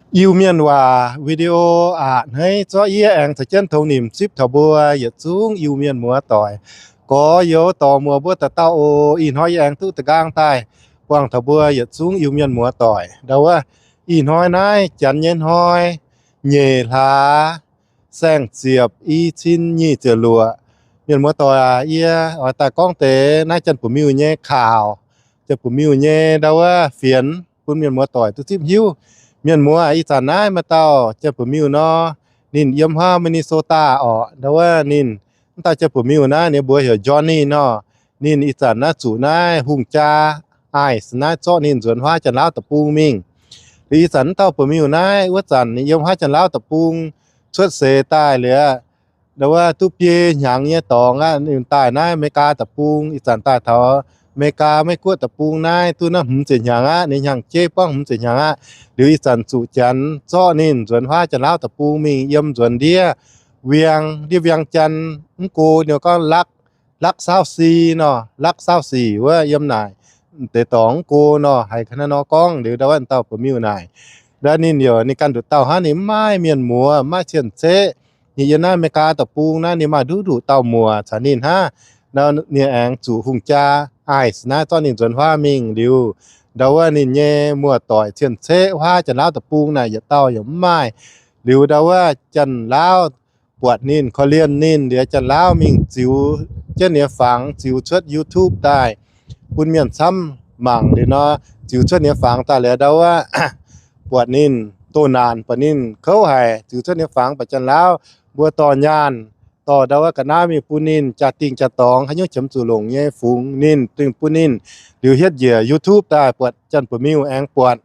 Iu-Mienh waac video aqc hneiv zorqv yie aengx caux jienv tongx nimc zipv taux mbuo yietc zungv Iu-Mienh muoz-doic. Gorx-youz dorc muoz mbuo dauh dauh oc. Ih hnoi yie aengx duqv da'nqaang daaih buangh taux mbuo yietc zungv Iu-Mienh muoz-doic. Ndau wuov, ih hnoi naaiv janx nyei hnoi, nyeic hlaax, saeng-ziepc, i cin nyic ziepc luoqc. Mienh muoz-doic aac, yie oix daaih gorngv deix naaiv Janx-Buoz-Miuh nyei kaux, Janx-Buoz-Miuh nyei ndau wuov fienx bun mienh muoz-doic duqv zipv hiuv. Mienh muoz, ih zanc naaiv maaih dauh Janx-Buoz-Miuh nor, ninh yiem huaav Minnesota orqc. Ndau wuov ninh, mv dauh Janx-Buoz-Miuh naaiv ninh mbuox heuc Johnny nor. Ninh ih zanc naaiv zuqc naaiv hungh jaa ICE naaiv zorqv ninh nzuonx huaav Janx-Laauv deic-bung mingh. Liuz ih zanc mv dauh Buoz-Miuh naaiv wuov zanc ninh yiem huaav Janx-Laauv deic-bung cuotv seix daaih liuz, ndau wuov duqv biei hnyangx nyei dorngx aqv, ninh daaih naaiv America deic-bung. Ih zanc daaih taux America Meiv Guoqv deic-bung naaiv duqv naaiv hmz ziepc hnyangx aqv. Ninh hnyangx-jeiv buangv hmz ziepc hnyangx aqv. Liuz ih zanc zuqc Janx zorqv ninh nzuonx huaav Janx-Laauv deic-bung mingh yiem nzuonx ndiev wiang, ndiev wiang Janx mv go ninh gorngv Lak, Lak Saauv Si nor, Lak Saauv Sic wuov yiem naaic deix dorngx mv go nor, haiz ga'naaiv nor gorngv. Liuz ndau wuov dauh Buoz-Miuh naaic, ndau ninh yaac ninh ganh nduqc dauh hnangv, ninh mv maaih mienh muoz, mv maaih cien-ceqv. Ninh yiem naaiv America deic-bung naaiv ninh maaih nduqc nduqc dauh muoc caux ninh hnangv. Ndau ninh aengx zuqc hungh jaa ICE naaiv zorqv ninh nzuonx huaav mingh liuz, ndau wuov ninh nyei muoz-doic cien-ceqv huaav Janx-Laauv deic-bung naaic yietc dauh yaac mv maaih. Liuz ndau wuov Janx-Laauv buatc ninh, korv-lienh ninh liuz, Janx-Laauv mingh ziux jienv ninh nyei fangx, ziux cuotv YouTube daaih bun mienh camv mangc liuz nor, ziux cuotv ninh nyei fangx daaih liuz ndau wuov buatc ninh doh naanc, buatc ninh kouv haic, ziux cuotv ninh nyei fangx, buatc Janx-Laauv mbuo dorh nyaanh, dorh ndau wuov ga'naaiv mingh bun ninh jaa-dingh jaa-dorngx haaix nyungc qiemx zuqc longc nyei fungx ninh, dingh bun ninh. Liuz hietv njiec YouTube daaih buatc Janx-Buoz-Miuh aengx buatc.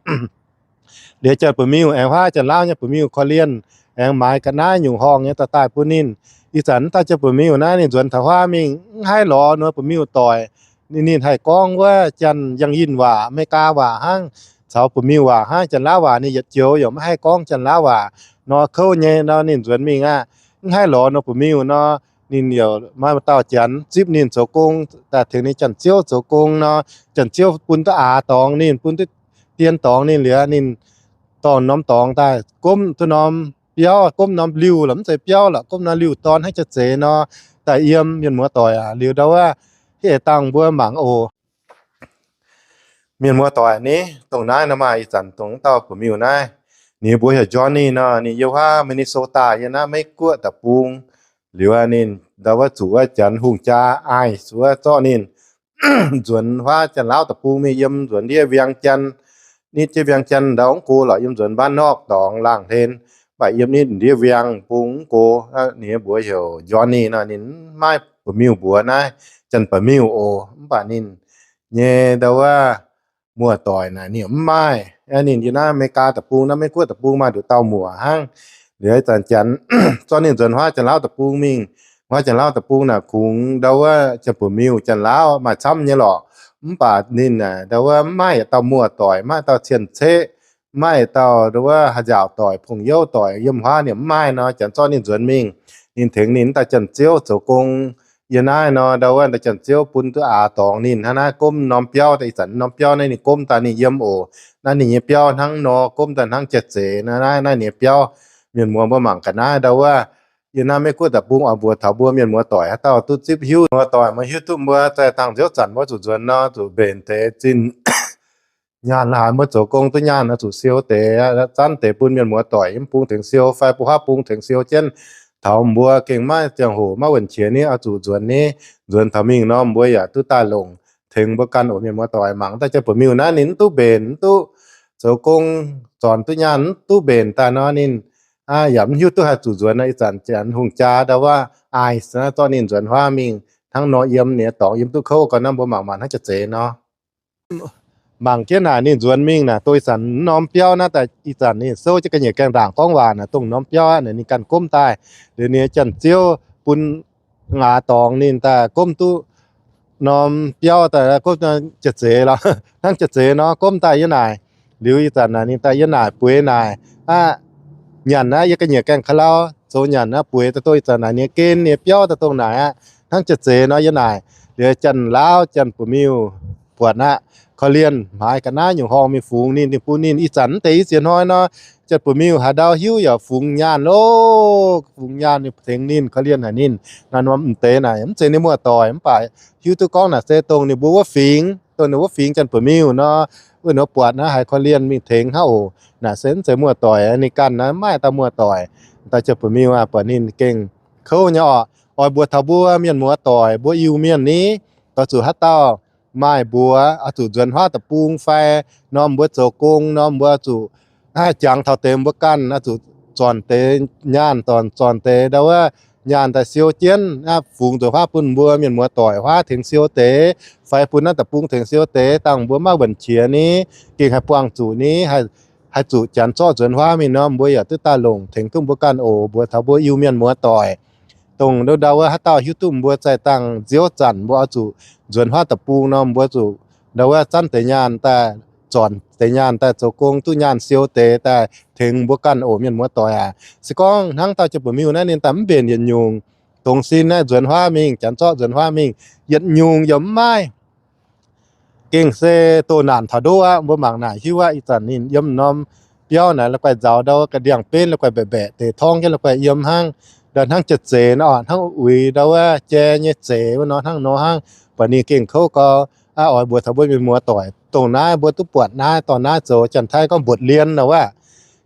Liuz Janx-Buoz-Miuh aengx huaav Janx-Laauv nyei Buoz-Miuh korv-lienh aengx maaiz ga'naaiv nyungc horngh nyei daaih daaih bun ninh. Ih zanc mv dauh Janx-Buoz-Miuh naaiv ninh nzuonx taux huaav mingh mv haih lorz ninh Buoz-Miuh doic. Ninh, ninh haih gorngv wuov Janx-Yangh Yinh waac, America waac hnangv, caux Buoz-Miuh waac hnangv. Janx-Laauv waac ninh yietc joux yaac maiv haih gorngv Janx-Laauv waac nor, kouv nyei nor. Ninh nzuonx mingh aqv, mv haih lorz ninh Buoz-Miuh nor. Ninh yaac maaih dauh Janx zipv ninh zoux gong daaih tengx ninh Janx-Ziouv zoux gong nor. Janx-Ziouv bun duqv aax dorngx ninh, bun duqv dien dorngx ninh liuz, ninh dorh norm dorngx daaih gomv duqv norm biauv, gomv norm liuh lorqc, mv zeiz biauv lorqc, gomv norm liuh dorn hnangv jiex zeiz nor, daaih yiem. Mienh muoz-doic aac, liuz ndau wuov hitv eix dangh mbuo mangc oc. Mienh muoz-doic ni, dongh naaiv nor maaih ih zanc dongh dauh Buoz-Miuh naaiv, ninh mbuox heuc Johnny nor, ninh yiem huaav Minnesota, yiem naaiv Meiv Guoqv deic-bung. Liuz ninh ndau wuov zuqc wuov Janx hungh jaa ICE wuov zorqv ninh nzuonx huaav Janx-Laauv deic-bung mingh yiem nzuonx ndiev wiang Janx. Nitv jienv wiang Janx ndau mv go lorqc, yiem nzuonx Mbaanv Norqv dorngx laangh hlen, mv baac yiem nitv ndiev wiang bung mv go. Ninh mbuox heuc Johnny nor, ninh mv maaih Buoz-Miuh mbuox naaiv Janx-Buoz-Miuh oc. Mv baac ninh nyei ndau wuov muoz-doic naaic ninh mv maaih. Ninh yiem naaiv America deic-bung, naaiv Meiv Guoqv deic-bung maaih nduqc dauh muoc hnangv. Liuz zanc Janx zorqv ninh nzuonx huaav Janx-Laauv deic-bung mingh. Huaav Janx-Laauv deic-bung naaic kungx ndau wuov Janx-Buoz-Miuh, Janx-Laauv maaih camv nyei lorqc. Mv baac ninh naaic ndau wuov mv maaih yietc dauh muoz-doic, mv maaih dauh cien-ceqv, mv maaih dauh ndau wuov haaix nziaauc doic, pong-youv doic yiem huaav ninh mv maaih nor, Janx zorqv ninh nzuonx mingh. Ninh tengx ninh dauh Janx-Ziouv zoux gong. Yiem naaiv nor ndau wuov dauh Janx-Ziouv bun duqv aax dorngx ninh hnangv naaiv, gomv norm biauv daaih. Ih zanc norm biauv naaiv ninh gomv daaih ninh yiem oc. Naaiv ninh nyei biauv hnangv nor, gomv daaih hnangv jiex zeiz naaiv, naaiv ninh nyei biauv. Mienh muoz mbuo mangc ga'naaiv ndau wuov, yiem naaiv Meiv Guoqv deic-bung oix mbuox taux mbuo mienh muoz-doic haaix dauh duqv zipv hiuv. Muoz-doic mbuo hiuv duqv mbuo zaih dangh nziouv zanc mbuo zuqc nzuonx nor, zuqc mbenc deix zinh nyaanh haaix, mbuo zoux gong duqv nyaanh nor zuqc siou deix, zanv deix bun mienh muoz-doic yiem bung tengx siou fai bung huaav bung tengx siou jienv. Taux mbuo gengh maiv ziangh hoc maiv wuonh qiex ni, oix zuqc nzuonx ni. Nzuonx taux mingh nor mbuo yaac duqv daaih longc tengx mbuo ganh oc. Mienh muoz-doic mangc daaih Janx-Buoz-Miuh naaiv ninh mv duqv mbenc, mv duqv zoux gong, zornc duqv nyaanh mv duqv mbenc daaih nor ninh yaac mv hiuv duqv haih zuqc nzuonx. Ih zanc Janx hungh jaa ndau wuov ICE naaiv zorqv ninh nzuonx huaav mingh hnangv nor, yiem ninh nyei dorngx yiem duqv kouv gau naaiv, mbuo mangc maanc hnangv jiex zeiz nor. Mangc jienv naaic ninh nzuonx mingh naaic, dongh ih zanc norm biauv naaiv daaih, ih zanc ninh souv jienv ga'nyiec gaengh ndaangc gorngv waac naaic, dongh norm biauv aqv. Ninh ganh gomv daaih, liuz ninh nyei Janx-Ziouv bun aax dorngx ninh daaih gomv duqv norm biauv daaih, gomv jiex zeiz lorqc, hnangv jiex zeiz nor gomv daaih yiem naaic. Liuz ih zanc naaic ninh daaih yiem naaic bueix naaic aqv. Nyanc aqv, yiem ga'nyiec gaengh ka'lau zoux nyanc aqv, bueix daaih dongh ih zanc naaic ninh nyei gen, ninh nyei biauv daaih dongh naaic aqv, hnangv jiex zeiz nor yiem naaic. Liuz Janx-Laauv, Janx-Buoz-Miuh buatc aqv. korv-lienh haiz ga'naaiv nyungc horngh mingh fungx ninh, ninh bun ninh. Ih zanc mv deix i ziex hnoi nor, Janx-Buoz-Miuh haaix ndau hiuv yaac fungx nyaanh loh, fungx nyaanh tengx ninh, korv-lienh haic ninh. Naaiv norm mv deix naaic mv zeiz ninh muoz-doic, mv baac hiuv duqv gorngv naaic se dongh ninh mbuo wuov fingx, dongh ninh wuov fingx Janx-Buoz-Miuh nor, wuov nor buatc naaiv haiz korv-lienh mingh tengx hnangv oc. Naaic se mv zeiz muoz-doic, ninh ganh naaiv mv maaih dauh muoz-doic. Dauh Janx-Buoz-Miuh aah, buatc ninh gengh kouv nyei oc. Oix mbuox taux mbuo mienh muoz-doic, mbuo Iu-Mienh ni, doix zuqc haaix dauh maaih mbuox oix zuqc nzuonx huaav deic-bung fai norm mbuo zoux gong norm mbuo zuqc jangx taux deix mbuo ganh oix zuqc zornc deix nyaanh, zornc, zornc deix ndau wuov nyaanh daaih siou jienv, fungx nzuonx huaav bun mbuo mienh muoz-doic huaav tengx siou deix, fai bun naaiv deic-bung tengx siou deix, dangh mbuo maiv wuonc qiex ni, gengh haih buangh zuqc ni, haih zuqc janx zorqv nzuonx huaav mingh nor, mbuo yaac duqv daaih longc tengx duqv mbuo ganh oc. Mbuox taux mbuo Iu-Mienh muoz-doic, dongh ndau wuov haaix dauh hiuv duqv mbuo zaih dangh nziouv zanc mbuo oix zuqc nzuonx huaav deic-bung nor, mbuo zuqc ndau wuov zanv deix nyaanh daaih, zornc deix nyaanh daaih zoux gong, duqv nyaanh siou deix daaih tengx mbuo ganh oc mienh muoz-doic aac. Se gorngv hnangv dauh Janx-Buoz-Miuh naaiv ninh daaih mv mbenc yietc nyungc, dongh sin naaiv nzuonx huaav mingh, janx zorqv nzuonx huaav mingh, yietc nyungc yaac mv maaih. Gengh se doh naanc taux ndoqv aqv. Mbuo mangc naaic hiuv aqv. Ih zanc ninh yiem norm biauv naaic la'guaih nzaaux ndau ga'ndiangx-benv la'guaih mbaeqc mbaeqc deix torngv jienv la'guaih yiem hnangv, ndau hnangv jiex zeiz nor, hnangv uix ndau wuov jai nyei zeiz wuov nor, hnangv nor hnangv. Buatc ninh gengh kouv gau. Aa, oix mbuox taux mbuo mienh muoz-doic, dongh naaiv mbuo duqv buatc naaiv, dorh naaiv zoux Janx-Taiv gorngv mbotc lien nor wuov.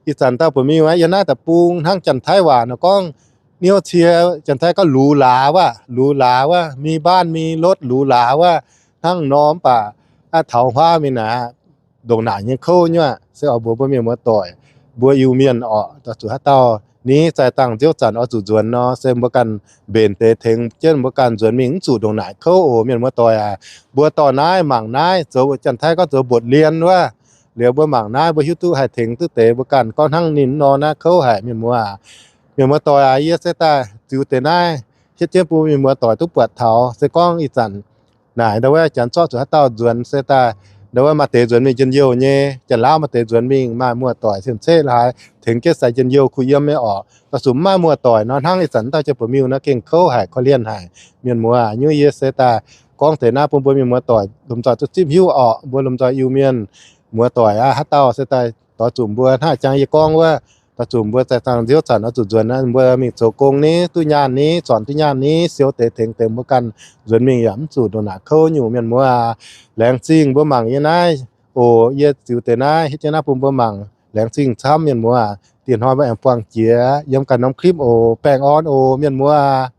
Ih zanc dauh Buoz-Miuh yiem naaiv deic-bung hnangv Janx-Taiv waac nor gorngv, niouv cie, Janx-Taiv gorngv lux laax wuov, lux laax wuov, mi บ้าน mi รถ lux laax wuov, hnangv nor mv baac aqv taux huaav mingh naaic, ndongc naaic nyei kouv nyuoqv. Se oix mbuox mbuo mienh muoz-doic, mbuo Iu-Mienh orqc, zuqc haaix dauh ni zaih dangh nziouv zanc oix zuqc nzuonx nor, se mbuo ganh mbenc deix tengx jienv mbuo ganh nzuonx mingh, mv zuqc ndongc naaic kouv oc mienh muoz-doic aac. Mbuo dorh naaiv mangc naaiv zoux Janx-Taiv gorngv zoux mbotc lien wuov. Liuz mbuo mangc naaiv mbuo hiuv duqv haih tengx duqv deix mbuo ganh, gorngv hnangv ninh nor naaiv kouv haic mienh muoz aac. Mienh muoz-doic aac, yie se daaih ziux deix naaiv hietv jienv bun mienh muoz-doic duqv buatc taux. Se gorngv ih zanc naaic ndau wuov janx zorqv zuqc haaix dauh nzuonx se daaih ndau wuov maaih deix nzuonx mingh njien-youh nyei, janx-laauv maaih deix nzuonx mingh maaih muoz-doic cien-ceqv la'haaix tengx jienv sai njien-youh kuh yiem nyei orqc. Da'zuqc mv maaih muoz-doic nor, hnangv ih zanc dauh Janx-Buoz-Miuh nor gengh kouv haic, korv-lienh haic mienh muoz aac. Nyuv yie se daaih gorngv deix naaiv bun mbuo mienh muoz-doic lomh nzoih duqv zipv hiuv orqc. Mbuo lomh nzoih Iu-Mienh muoz-doic aac, haaix dauh se daaih doix zuqc mbuo hnangv jangx yie gorngv wuov, doix zuqc mbuo zaih dangh nziouv zanc oix zuqc nzuonx, mbuo mingh zoux gong ni, duqv nyaanh ni, zornc duqv nyaanh ni, siou deix tengx deix mbuo ganh nzuonx mingh yaac mv zuqc ndongc naaic kouv nyungc mienh muoz aac. Laengz zingh mbuo mangc yie naaiv oc. Yie ziux deix naaiv hietv jienv naaiv bun mbuo mangc. Laengz zingh camv mienh muoz aac. Dieh hnoi mbuo aengx buangh jiex yiem ganh norm clip oc. Baengh orn oc mienh muoz aac.